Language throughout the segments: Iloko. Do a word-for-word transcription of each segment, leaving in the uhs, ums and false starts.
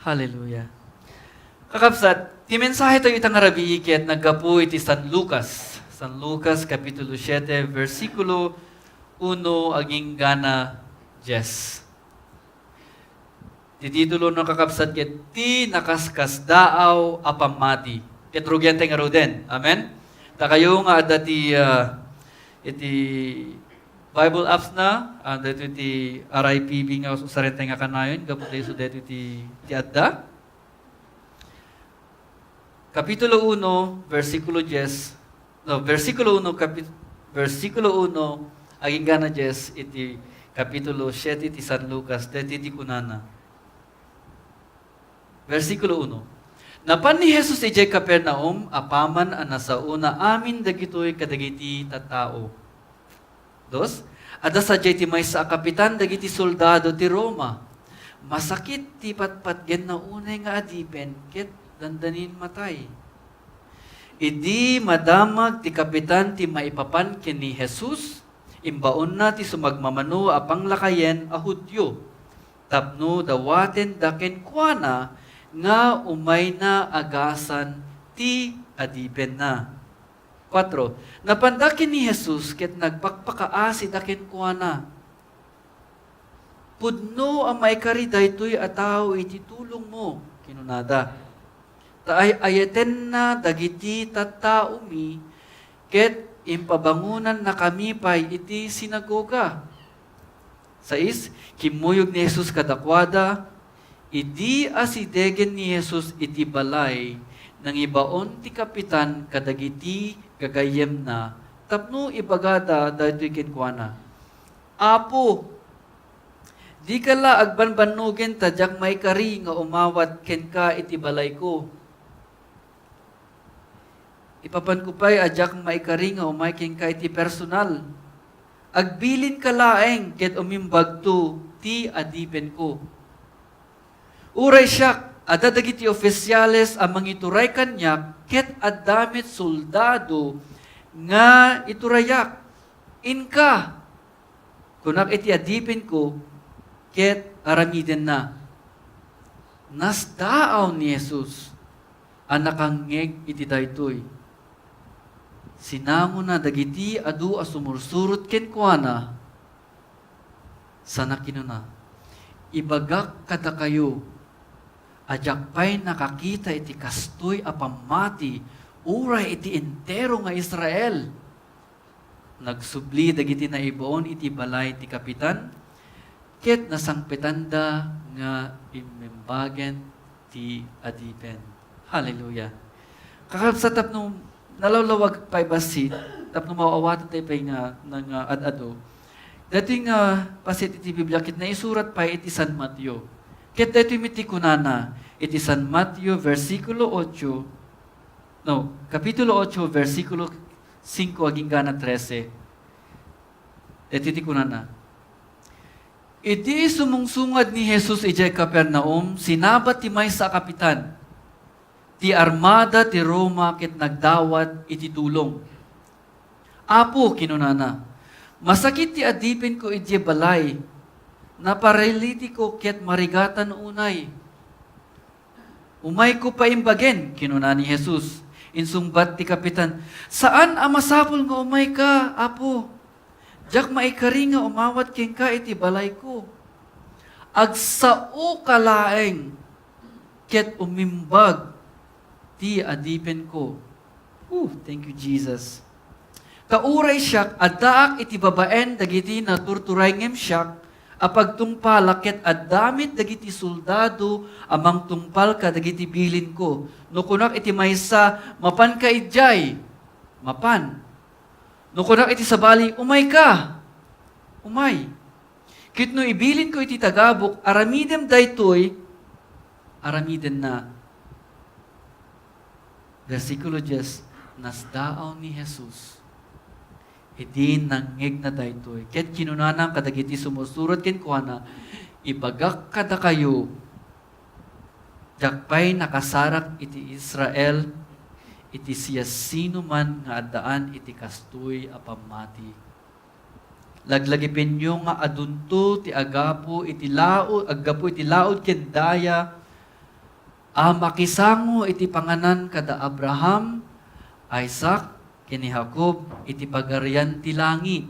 Hallelujah. Kakabsat, ti mensahe tayo ita nga rabii ket naggapu iti San Lucas. San Lucas, Kapitulo siete, bersikulo uno agingga na dies. Ti titulo na, kakabsat, ket ti nakaskasdaaw a pammati. Ket rugian tayo ngaruden. Amen? Dakayo nga adda ti, ah, iti Bible apps na, ah, daytoy ti R I P B nga usaren tayo nga kanayon, gapu ta isu daytoy ti, ti adda. Kapitulo uno, bersikulo dies, no, bersikulo uno, kapi-, bersikulo uno, agingga na dies iti Kapitulo siete ti San Lucas, daytoy ti kunana. Bersikulo uno, napan ni Jesus idiay Capernaum apaman a nasaona amin dagitoy kadagiti tattao. Dos, adda sadiay ti maysa a kapitan dagiti soldado ti Roma. Masakit ti patpatgenna unay nga adipen ket dandanin matay. Idi madamag ti kapitan ti maipapan ken ni Jesus, imbaonna ti sumagmamano a panglakayen a Judio tapno dawatenda kenkuana nga umayna agasan ti adipenna. Kuatro, napanda ken ni Jesus ket nagpakpakaasida kenkuana. "Pudno a maikari daytoy a tao iti tulongmo," kinunada. "Ta ay-ayatenna dagiti tattaomi ket impabangonannakami pay iti sinagoga." Sais, kimmuyog ni Jesus kadakuada. Idi asidegen ni Jesus iti balay, nangibaon ti kapitan kadagiti gagayyemna tapno ibagada daytoy kenkuana, "Apo, dika la agbanbannogen ta diak maikari nga umawat kenka iti balayko. Ipapanko pay a diak maikari nga umay kenka iti personal. Agbilinka laeng ket umimbagto ti adipenko. Uray siak, adda dagiti ofisiales a mangituray kaniak ket adda met soldado nga iturayak. Inka," kunak iti adipenko, ket aramidenna. Nasdaaw ni Jesus a nakangngeg iti daytoy. Sinangona dagiti adu a sumursurot kenkuana, sana kinuna, "Ibagak kadakayo a diak pay nakakita iti kastoy a pammati uray iti entero nga Israel." Nagsubli dagiti naibaon iti balay ti kapitan, ket nasangpetanda nga immembagen ti adipen. Hallelujah. Kakabsat, tapno nalawlawag pay bassit, tapno maaw-awatan tayo pay nga, nga ad-adu. Daytoy nga bassit iti Biblia ket naisurat pay iti San Mateo. Ket daytoy met ti kunana iti San Mateo, bersikulo ocho, no, Kapitulo ocho, bersikulo singko agingga na trese. Daytoy ti kunana, "Idi sumungsungad ni Jesus idiay Capernaum, sinabat ti maysa a kapitan ti armada ti Roma ket nagdawat iti tulong. 'Apo,' kinunana, 'masakit ti adipenko idiay balay. Naparalitiko ket marigatan unay.' 'Umayko paimbagen,' kinuna ni Jesus. Insungbat ti kapitan, 'Saan a masapul nga umayka, Apo. Diak maikari nga umawat kenka iti balayko. Agsaoka laeng ket umimbag ti adipenko.'" Oh, thank you, Jesus. "Ta uray siak, addaak iti babaen dagiti naturturay ngem siak a pagtungpalak, ket adda met dagiti soldado a mangtungpal kadagiti bilinko. No kunak iti maysa, 'Mapanka idiay,' mapan. No kunak iti sabali, 'Umayka,' umay. Ket no ibilinko iti tagabuk, 'Aramidem daytoy,' aramidenna." Bersikulo dies, nasdaaw ni Jesus idi nangngegna daytoy. Ket kinunana kadagiti sumursurot kenkuana, "Ibagak kadakayo, diak pay nakasarak iti Israel iti siasinoman nga addaan iti kastoy a pammati. Laglagipenyo nga adunto ti agapu iti laud, aggapu iti laud ken daya a makisango iti panganan kada Abraham, Isaac, ken ni Jacob iti Pagarian ti langit.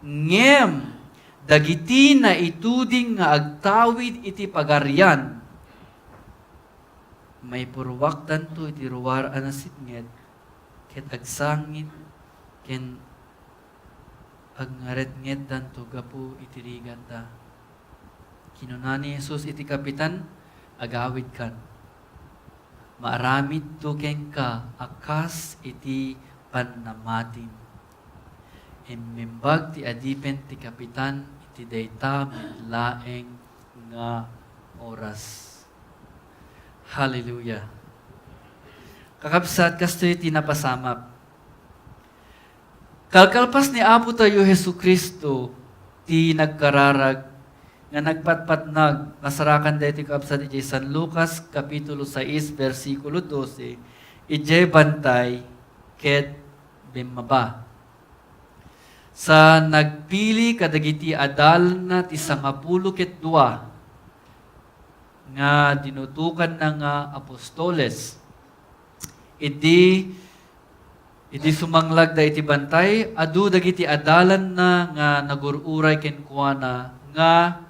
Ngem dagiti naituding nga agtawid iti Pagarian, maipurruakdanto iti ruar a nasipnget ket agsangit ken agngaretngetdanto gapu iti rigatda. Kinuna ni Jesus iti kapitan, "Agawidkan. Maaramidto kenka a kas iti pannamatim." Immimbag ti adipen ti kapitan iti dayta met laeng nga oras. Hallelujah. Kakabsat, kastoy ti napasamak. Kalkalpas ni Apo tayo Jesu-Cristo ti nagkararag nga nagpatpatnag, nasarakan daytoy, kakabsat, idiay San Lucas Kapitulo sais, bersikulo dose, idiay bantay ket bimmaba. Sa nagpili kadagiti adalanna ti sangapulo ket dua nga dinutokanna nga apostoles. Idi, idi sumanglagda iti bantay, adu dagiti adalanna nga nagur-uray kenkuana nga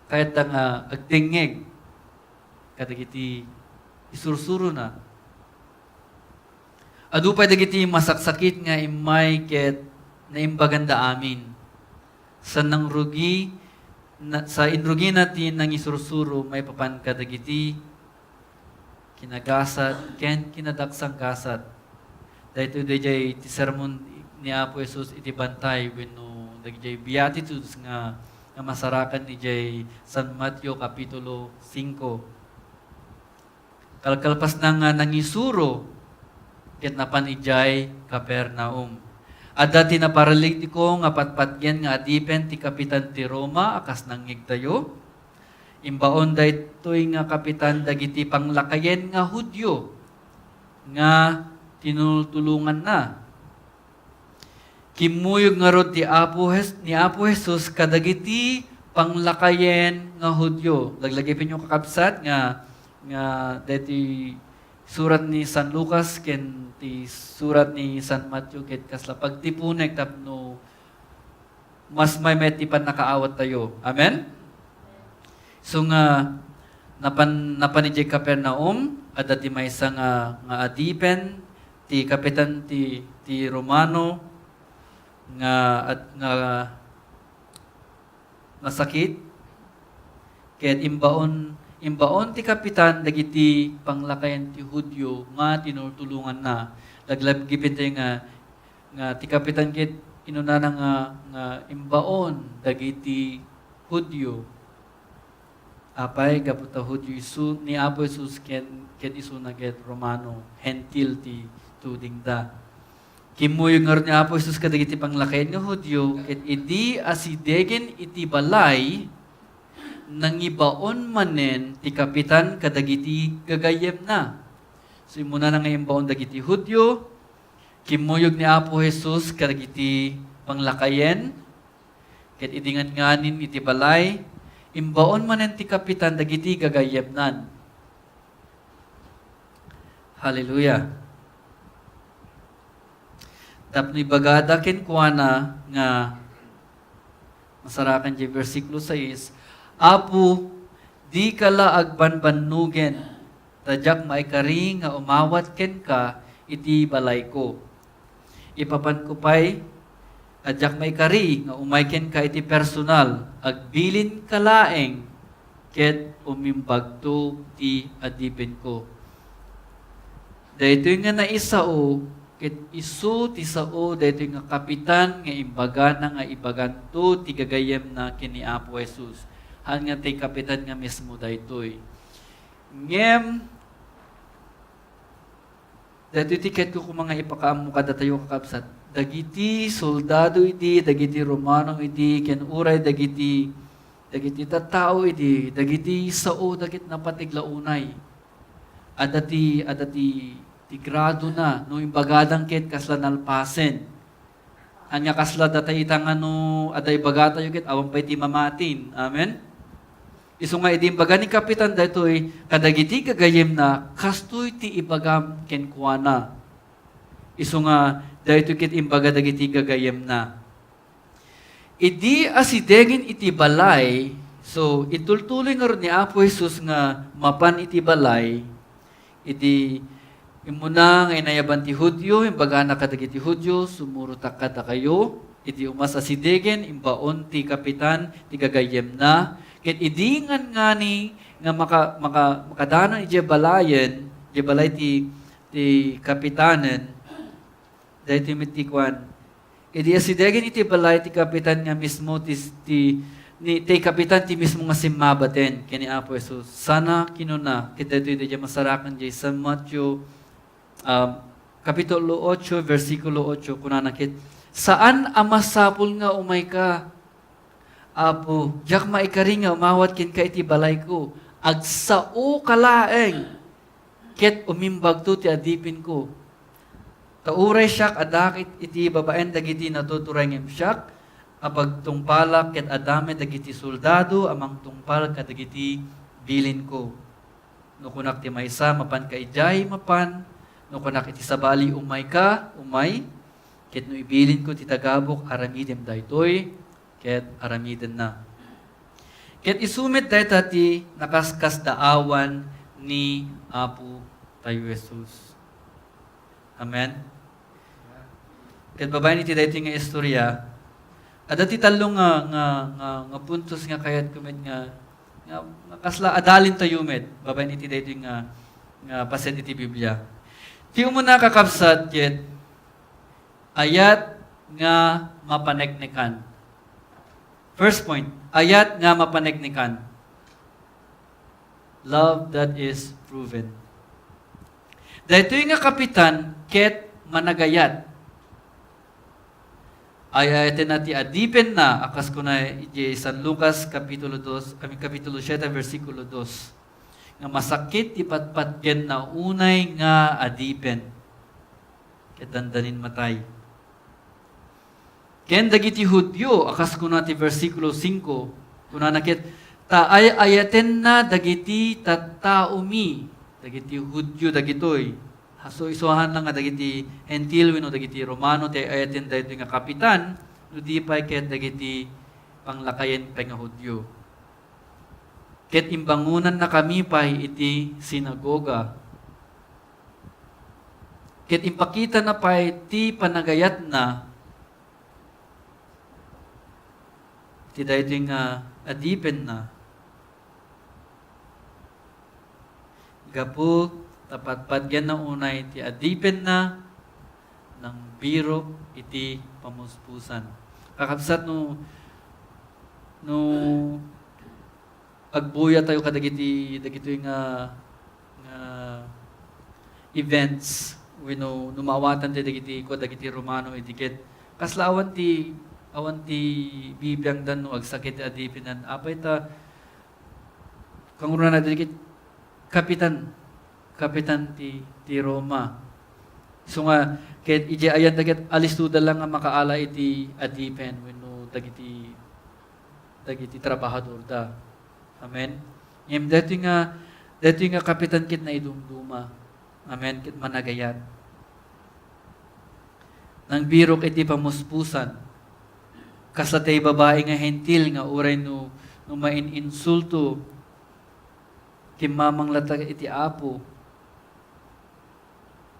kayatda nga agdengngeg kadagiti isursurona. Adu pay dagiti masaksakit nga immay ket naimbaganda amin. Sa nangrugi, na, sa inrugina ti nangisursuro maipapan kadagiti kinagasat ken kinadaksanggasat. Daytoy daydiay ti sermon ni Apo Jesus iti bantay wenno dagijay Beatitudes nga, nga masarakan idiay San Mateo Kapitulo singko. Kalkalpasna nga nangisuro, ket napan idiay Capernaum. Adda ti naparalitiko nga patpatgen nga adipen ti kapitan ti Roma a kas nangngegtayo. Imbaon daytoy nga kapitan dagiti panglakayen nga Judio nga tinultulonganna. Kimmuyog ngarud ti Apo Jes-, ni Apo Jesus kadagiti panglakayen nga Judio. Laglagipenyo, kakabsat, nga, nga daytoy surat ni San Lucas ken ti surat ni San Mateo ket kasla pagtipunek tapno mas maymayat ti pannakaawattayo. Amen? So nga, napan, napan idiay Capernaum, adda ti maysa nga, nga adipen, ti kapitan ti, ti Romano, nga, ad-, nga, nga sakit, ket imbaon, imbaon ti kapitan dagiti panglakayen ti Judio nga tinultulonganna. Laglagipentayo nga, nga ti kapitan ket inunana nga, nga imbaon dagiti Judio. Apay, gapu ta Judio isu ni Apo Jesus ken, ken isuna ket Romano, Hentil ti tudingda. Kimmuyog ngarud ni Apo Jesus kadagiti panglakayen nga Judio, ket idi asidegen iti balay, nangibaon manen ti kapitan kadagiti gagayyemna. So, immunana nga imbaon dagiti Judio, kimmuyog ni Apo Jesus kadagiti panglakayen, ket idi ngan-, nganin iti balay, imbaon manen ti kapitan dagiti gagayyemnan. Hallelujah. Tapno ibagada kenkuana nga masarakan diay bersikulo sais, "Apo, dika la agbanbannogen, ta diak maikari nga umawat kenka iti balayko. Ipapanko pay a diak maikari nga umay kenka iti personal, agbilinka laeng ket umimbagto ti adipenko." Daytoy nga naisao, ket isu ti sao daytoy nga kapitan nga imbagana nga ibaganto ti gagayyemna ken ni Apo Jesus. Haan nga ti kapitan nga mismo daytoy. Ngem, daytoy ti ketko koma nga ipakaammo kadatayo, kakabsat. Dagiti soldado idi, dagiti Romano idi, ken uray dagiti, dagiti tattao idi, dagiti sao dagiti napateg la unay. Adda ti, adda ti, ti gradona, no imbagadan ket kasla nalpasen. Ania kasla data ita nga no adda ibagatayo ket awan pay ti mamatin. Amen? Isu nga idi imbaga ni kapitan daytoy kadagiti gagayyemna, "Kastoy ti ibagam kenkuana." Isu nga daytoy ket imbaga dagiti gagayyemna. Idi asidegen iti balay, so, itultuloy ngarud ni Apo Jesus nga mapan iti balay, idi immuna nga inayaban ti Judio, imbagana kadagiti Judio, "Sumurotak kadakayo." Idi umas asidegen, imbaon ti kapitan ti gagayyemna. Ket idi ngangani nga maka-, maka-, makadanon idiay balayen, idiay balay ti, ti kapitanen, daytoy met ti kuan. Idi asidegen iti balay ti kapitan nga mismo ti, ti, ni, ti kapitan ti mismo nga simmabaten ken ni Apo Jesus. Sana kinuna, ket daytoy diay masarakan diay San Mateo, um, Kapitulo ocho, bersikulo ocho, kunana ket, "Saan a masapul nga umayka, Apo, diak maikari nga umawat kenka iti balayko. Agsaoka laeng, ket umimbagto ti adipenko. Ta uray siak a dakit iti babaen dagiti natuturay ngem siak a pagtungpalak, ket adda met dagiti soldado a mangtungpal kadagiti bilinko. No kunak ti maysa, 'Mapanka idiay,' mapan. No kunak iti sabali, 'Umayka,' umay. Ket no ibilinko ti tagabuk, 'Aramidem daytoy,' ket aramidenna." Ket isu met dayta ti nakaskasdaawan ni Apo tayo Jesus. Amen. Ket babaen iti daytoy nga istorya, adda ti tallo nga, nga, nga, nga puntos nga kayatko met nga, nga, nga kasla adalintayo met babaen iti daytoy nga, nga paset iti Biblia. Ti umuna, kakabsat, ket ayat nga mapaneknekan. First point, ayat nga mapaneknekan. Love that is proven. Daytoy nga kapitan ket managayat. Ay-ayatenna ti adipenna, a kas kuna iti San Lucas Kapitulo dos, I mean, Kapitulo siete, bersikulo dos, nga masakit ti patpatgenna unay nga adipen. Ket dandanin matay. Ken dagiti Judio, a kas kuna ti bersikulo singko, kunana ket, "Ta ay-ayatenna dagiti tattaomi," dagiti Judio dagitoy. Isu-isuanan nga dagiti Hentil wenno dagiti Romano ti ay-ayaten daytoy nga kapitan, no di pay ket dagiti panglakayen pay nga Judio. Ket imbangonannakami pay iti sinagoga. Ket impakitana pay ti panagayatna iti daytoy nga adipenna. Gapu ta patpatgenna unay ti adipenna, nangbirok iti pamuspusan. Kakabsat, no, no agbuyatayo kadagiti, dagitoy nga, nga events, wenno no maawatan ti dagiti, kua dagiti Romano idi ket kasla awan ti, awan ti bibiangdan no agsakit ti adipenna. Apay ta, kangrunana dagiti kapitan, kapitan ti, ti Roma. Isu nga, ket idiay ayanda ket alistoda lang nga makaala iti adipen wenno dagiti, dagiti trabahadorda. Amen. Ngem daytoy nga, daytoy nga kapitan ket naidumduma. Amen. Ket managayat. Nangbirok iti pamuspusan. Kasla tay babai nga Hentil nga uray no, no main-insulto, kimmamang latta iti Apo.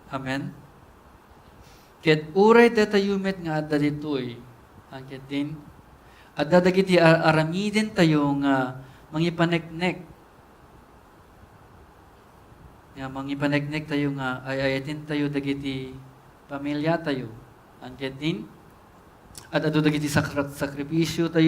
Amen? Ket uray datayo met nga adda ditoy, a, ket din, adda dagiti a-, aramidentayo nga mangipaneknek. Nga mangipaneknektayo nga ay-ayatentayo dagiti pamiliatayo. A, ket din, ad-adu dagiti sakra-, sakripisiotayo.